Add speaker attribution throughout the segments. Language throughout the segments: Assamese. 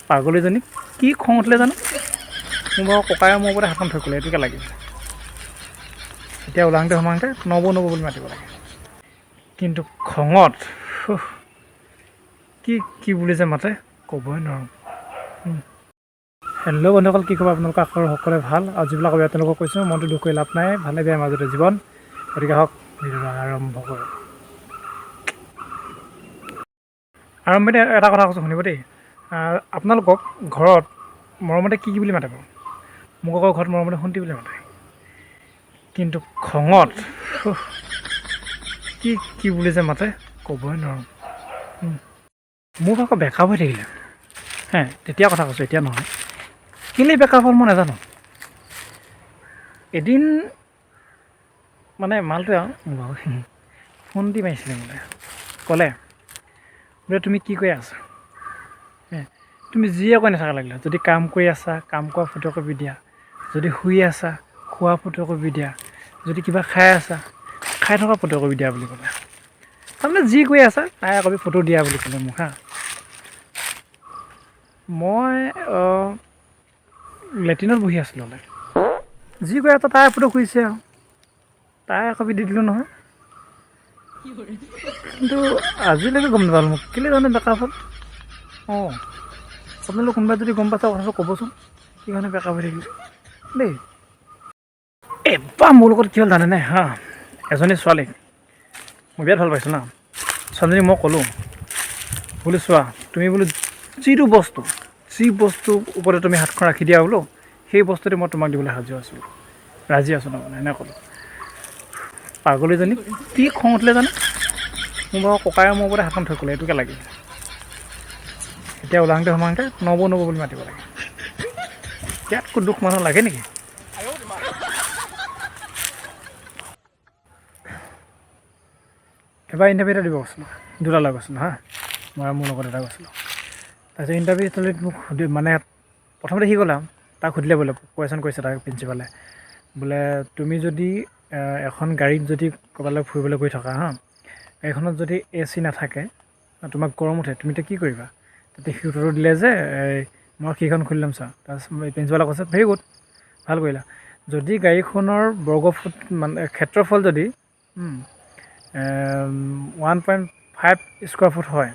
Speaker 1: পাগলীজনী কি খং উঠিলে জানো, মোৰ বাৰু ককায়ে মোৰ ওপৰতে হাতখন থৈ ক'লে এইটোকে লাগিল। এতিয়া ওলাওঁতে সোমাওঁতে নবৌ নবৌ বুলি মাতিব লাগে, কিন্তু খঙত কি কি বুলি যে মাতে ক'বই নোৱাৰোঁ। হেল্ল' বন্ধুসকল, কি খবৰ আপোনালোকৰ? আশা কৰোঁ সকলোৱে ভাল। আৰু যিবিলাক বেয়া তেওঁলোকক কৈছোঁ, মনটো দুখ কৰি লাভ নাই, ভালে বেয়াৰ মাজতে জীৱন। গতিকে হওক, ভিডিঅ'টো আৰম্ভ কৰোঁ। আৰম্ভণিতে এটা কথা কৈছোঁ, শুনিব দেই। আপোনালোকক ঘৰত মৰমতে কি কি বুলি মাতে বাৰু? মোক আকৌ ঘৰত মৰমতে শুন্তি বুলি মাতে, কিন্তু খঙত কি কি বুলি যে মাতে ক'বই নোৱাৰোঁ। মোক আকৌ বেকআপ হৈ থাকিলে হে, তেতিয়া কথা কৈছোঁ, এতিয়া নহয়। কেলৈ বেকআপ হ'ল মই নাজানো। এদিন মানে মালটোৱে আৰু মোক ফোন দি মাৰিছিলে মোলৈ, ক'লে বোলে তুমি কি কৰি আছা, তুমি যিয়ে কৈ নাথাকা লাগিলে, যদি কাম কৰি আছা কাম কৰা ফটোকপি দিয়া, যদি শুই আছা শোৱা ফটোকপি দিয়া, যদি কিবা খাই আছা খাই থকা ফটোকপি দিয়া বুলি ক'লে। তাৰমানে যি কৰি আছা তাই একপি ফটো দিয়া বুলি ক'লে মোক। হা, মই লেট্ৰিনত বহি আছিলোঁ, হ'লে যি কৰি আছা তাই ফটো খুজিছে আৰু তাই একপি দি দিলোঁ নহয়। কিন্তু আজিলৈকে গম নাপালোঁ মোক কেলৈ জানো বেকআপ হ'ল। অঁ, আপোনালোক কোনোবাই যদি গম পাইছে কথাটো ক'বচোন, কি কাৰণে বেকআপ হৈ থাকিলে দেই। এবাৰ মোৰ লগত কি হ'ল জানেনে? হা, এজনী ছোৱালীক মই বিৰাট ভাল পাইছোঁ না, ছোৱালীজনীক মই ক'লোঁ বোলো চোৱা, তুমি বোলো যিটো বস্তু যি বস্তুৰ ওপৰতে তুমি হাতখন ৰাখি দিয়া বোলো, সেই বস্তুটো মই তোমাক দিবলৈ সাজু আছোঁ, ৰাজি আছোঁ, তাৰমানে এনে ক'লোঁ। পাগলীজনী কি খং উঠিলে জানো, মোৰ বাৰু ককায়ে মোৰ ওপৰতে হাতখন থৈ ক'লে এইটোকে লাগিল। এতিয়া ওলাওঁতে সোমাওঁতে নবৌ নবৌ বুলি মাতিব লাগে, ইয়াতকৈ দুখ মানুহ লাগে নেকি? এবাৰ ইণ্টাৰভিউ এটা দিব গৈছিলোঁ, দুটা ল'ৰা গৈছিলোঁ, হা, মই মোৰ লগত এটা গৈছিলোঁ। তাৰপিছত ইণ্টাৰভিউস্থলীত মোক সুধি মানে প্ৰথমতে সি ক'লে, তাক সুধিলে বোলে কুৱেশ্যন কৰিছে তাক প্ৰিন্সিপালে, বোলে তুমি যদি এখন গাড়ীত যদি ক'ৰবালৈ ফুৰিবলৈ গৈ থকা, হা, গাড়ীখনত যদি এ চি নাথাকে তোমাক গৰম উঠে, তুমি এতিয়া কি কৰিবা? তেতিয়া সি উত্তৰটো দিলে যে মই খিৰিকীখন খুলি ল'ম ছাৰ। তাৰপিছত প্ৰিন্সিপালে কৈছে ভেৰি গুড, ভাল কৰিলা। যদি গাড়ীখনৰ বৰ্গফুট মানে ক্ষেত্ৰফল যদি 1.5 স্কুৱাৰ ফুট হয়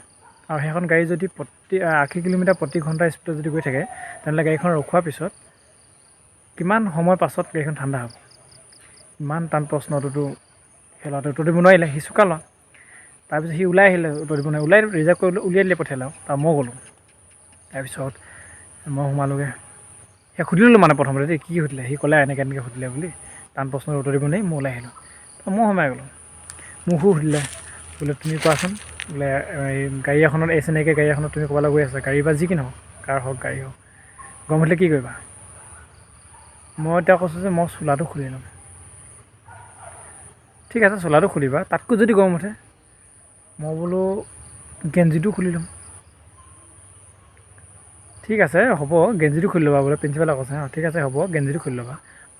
Speaker 1: আৰু সেইখন গাড়ী যদি প্ৰতি 80 কিলোমিটাৰ প্ৰতি ঘণ্টা স্পীডত যদি গৈ থাকে, তেনেহ'লে গাড়ীখন ৰখোৱাৰ পিছত কিমান সময়ৰ পাছত গাড়ীখন ঠাণ্ডা হ'ব? ইমান টান প্ৰশ্নটোতো সেই ল'ৰাটোৱে উত্তৰ দিব নোৱাৰিলে, সি চোকা ল'ৰা। তাৰপিছত সি ওলাই আহিলে, উত্তৰ দিব নোৱাৰে, ওলাই ৰিজাৰ্ভ কৰি উলিয়াই দিলে, পঠিয়ালে আৰু তাৰ মই গ'লোঁ। তাৰপিছত মই সোমালোগৈ, সেই সুধিলোঁ মানে প্ৰথমতে দেই, কি সুধিলে, সি ক'লে এনেকৈ এনেকৈ সুধিলে বুলি, টান প্ৰশ্নৰ উত্তৰ দিব নোৱাৰি, মই ওলাই আহিলোঁ। মই সোমাই গ'লোঁ, মোকো সুধিলে বোলে তুমি কোৱাচোন বোলে এই গাড়ী এখনত এই চিনাকি গাড়ী এখনত তুমি ক'ৰবালৈ গৈ আছা, গাড়ী বা যি কি নহওক, কাৰ হওক গাড়ী হওক, গৰম উঠিলে কি কৰিবা? মই এতিয়া কৈছোঁ যে মই চোলাটো খুলি ল'ম। ঠিক আছে, চোলাটো খুলিবা, তাতকৈ যদি গৰম উঠে মই বোলো গেঞ্জিটো খুলি ল'ম। ঠিক আছে হ'ব, গেঞ্জিটো খুলি ল'বা বোলে, প্ৰিন্সিপালে কৈছে। অঁ ঠিক আছে হ'ব, গেঞ্জিটো খুলি ল'বা।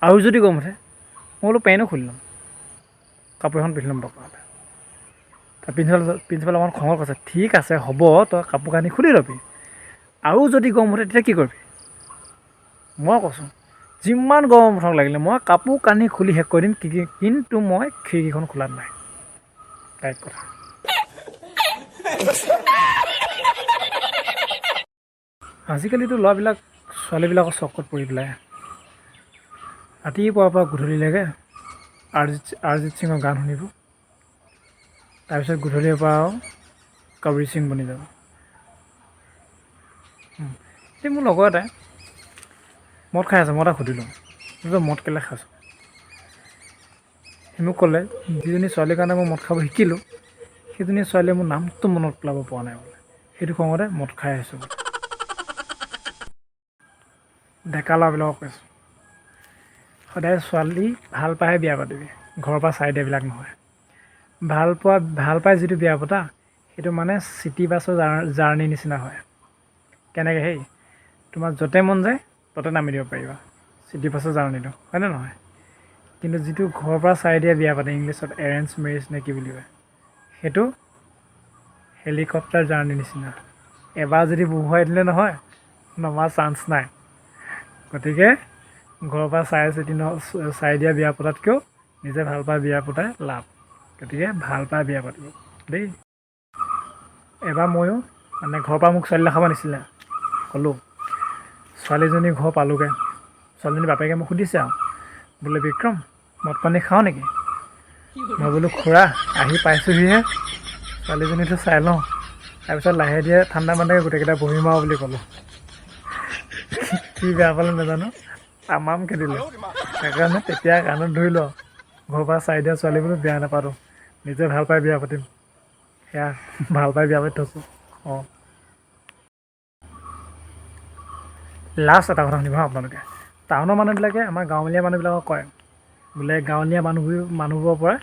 Speaker 1: আৰু যদি গৰম উঠে মই বোলো পেণ্টো খুলি ল'ম, কাপোৰ এখন পিন্ধি ল'ম দৰকাৰ হ'লে। তাৰ প্ৰিন্সিপালে অকণ খঙত কৈছে, ঠিক আছে হ'ব, তই কাপোৰ কানি খুলি ল'বি, আৰু যদি গৰম উঠে তেতিয়া কি কৰিবি? মই কৈছোঁ যিমান গৰম উঠক লাগিলে মই কাপোৰ কানি খুলি শেষ কৰি দিম, কিন্তু মই খিৰিকীখন খোলা নাই। ডাইৰেক্ট কথা। আজিকালিতো ল'ৰাবিলাক ছোৱালীবিলাকৰ চকত পৰি পেলাই ৰাতিপুৱাৰ পৰা গধূলিলৈকে অৰিজিত সিঙৰ গান শুনিব, তাৰপিছত গধূলিৰ পৰা আৰু কবিৰ সিং বনি যাব। এই মোৰ লগৰ এটাই মদ খাই আছে, মই তাক সুধিলোঁ তই মদ কেলৈ খাইছ? সি মোক ক'লে যিজনী ছোৱালীৰ কাৰণে মই মদ খাব শিকিলোঁ সেইজনী ছোৱালীয়ে মোৰ নামটো মনত পেলাব পৰা নাই বোলে, সেইটো খঙতে মদ খাই আছোঁ বোলে। ডেকা ল'ৰাবিলাকক কৈছোঁ সদায় ছোৱালী ভাল পাইহে বিয়া পাতিবি, ঘৰৰ পৰা চাই দিয়াবিলাক নহয়। ভাল পাই যিটো বিয়া পতা সেইটো মানে চিটি বাছৰ জাৰ্ণিৰ নিচিনা হয়। কেনেকৈ হেই, তোমাৰ য'তে মন যায় ত'তে নামি দিব পাৰিবা চিটি বাছৰ জাৰ্ণিটো, হয়নে নহয়? কিন্তু যিটো ঘৰৰ পৰা চাই দিয়া বিয়া পাতে, ইংলিছত এৰেঞ্জ মেৰেজ নে কি বুলি কয়, সেইটো হেলিকপ্টাৰ জাৰ্ণিৰ নিচিনা। এবাৰ যদি বহুৱাই দিলে নহয় নমা চান্স নাই। গতিকে ঘৰৰ পৰা চাই চিতি ন চাই দিয়া বিয়া পতাতকৈও নিজে ভাল পাই বিয়া পতাই লাভ। গতিকে ভাল পাই বিয়া পাতিব দেই। এবাৰ ময়ো মানে ঘৰৰ পৰা মোক ছোৱালী দেখাব নিছিলে, ক'লোঁ, ছোৱালীজনী ঘৰ পালোঁগৈ। ছোৱালীজনী বাপেকে মোক সুধিছে আৰু বোলে, "বিক্ৰম, মদ পানী খাওঁ নেকি?" মই বোলো, "খুৰা, আহি পাইছোঁহিহে, ছোৱালীজনীতো চাই লওঁ, তাৰপিছত লাহে ধীৰে ঠাণ্ডা মাথাকে গোটেইকেইটা বহিম আৰু" বুলি ক'লোঁ। কি বেয়া পালে নাজানো, তামাম খেদিলে। সেইকাৰণে তেতিয়া কাণত ধৰিলোঁ আৰু ঘৰৰ পৰা চাই দিয়া ছোৱালী বোলো বিয়া নাপাতোঁ, নিজে ভাল পাই বিয়া পাতিম। সেয়া ভাল পাই বিয়া পাতি থৈছোঁ। অঁ, লাষ্ট এটা কথা শুনিব হা আপোনালোকে। টাউনৰ মানুহবিলাকে আমাৰ গাঁৱলীয়া মানুহবিলাকক কয় বোলে গাঁৱলীয়া মানুহবোৰৰ পৰা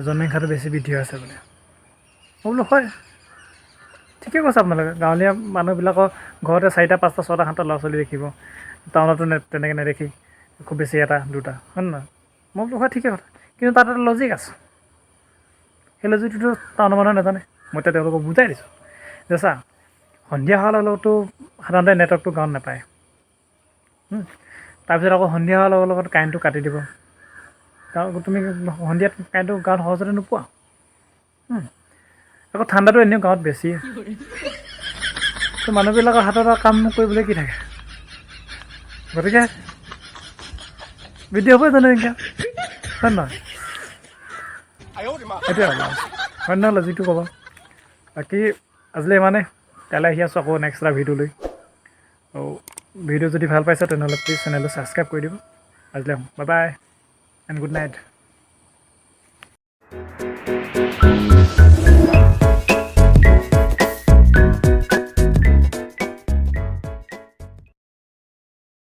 Speaker 1: জনসংখ্যাটো বেছি বৃদ্ধি হৈছে বোলে। মই বোলো, হয়, ঠিকে কৈছে আপোনালোকে। গাঁৱলীয়া মানুহবিলাকৰ ঘৰতে চাৰিটা, পাঁচটা, ছটা, সাতটা ল'ৰা ছোৱালী দেখিব। টাউনতো তেনেকৈ নেদেখি, খুব বেছি এটা দুটা, হয় নে নহয়? মই বোলো, হয়, ঠিকে কথা। কিন্তু তাত এটা লজিক আছে। সেই লজিকটোতো টাউনৰ মানুহে নাজানে। মই এতিয়া তেওঁলোকক বুজাই দিছোঁ যে চা, সন্ধিয়া হোৱাৰ লগে লগতো সাধাৰণতে নেটৱৰ্কটো গাঁৱত নাপায়। তাৰপিছত আকৌ সন্ধিয়া হোৱাৰ লগে লগত কাৰেণ্টটো কাটি দিব গাঁৱত। তুমি সন্ধিয়াত কাৰেণ্টটো গাঁৱত সহজতে নোপোৱা। আকৌ ঠাণ্ডাটো এনেও গাঁৱত বেছি। তো মানুহবিলাকৰ হাতত আৰু কাম কৰিবলৈ কি থাকে? গতিকে বৃদ্ধি হ'বই জনসংখ্যা, হয় নহয়? সেইটোৱে আৰু লাষ্ট, হয় নহয় লজিকটো ক'ব? বাকী আজিলৈ ইমানে। কাইলৈ আহি আছোঁ আকৌ নেক্সট এটা ভিডিঅ' লৈ। আৰু ভিডিঅ' যদি ভাল পাইছে, তেনেহ'লে প্লিজ চেনেলটো ছাবস্ক্ৰাইব কৰি দিব। আজিলৈ আহোঁ। Bye bye and good night.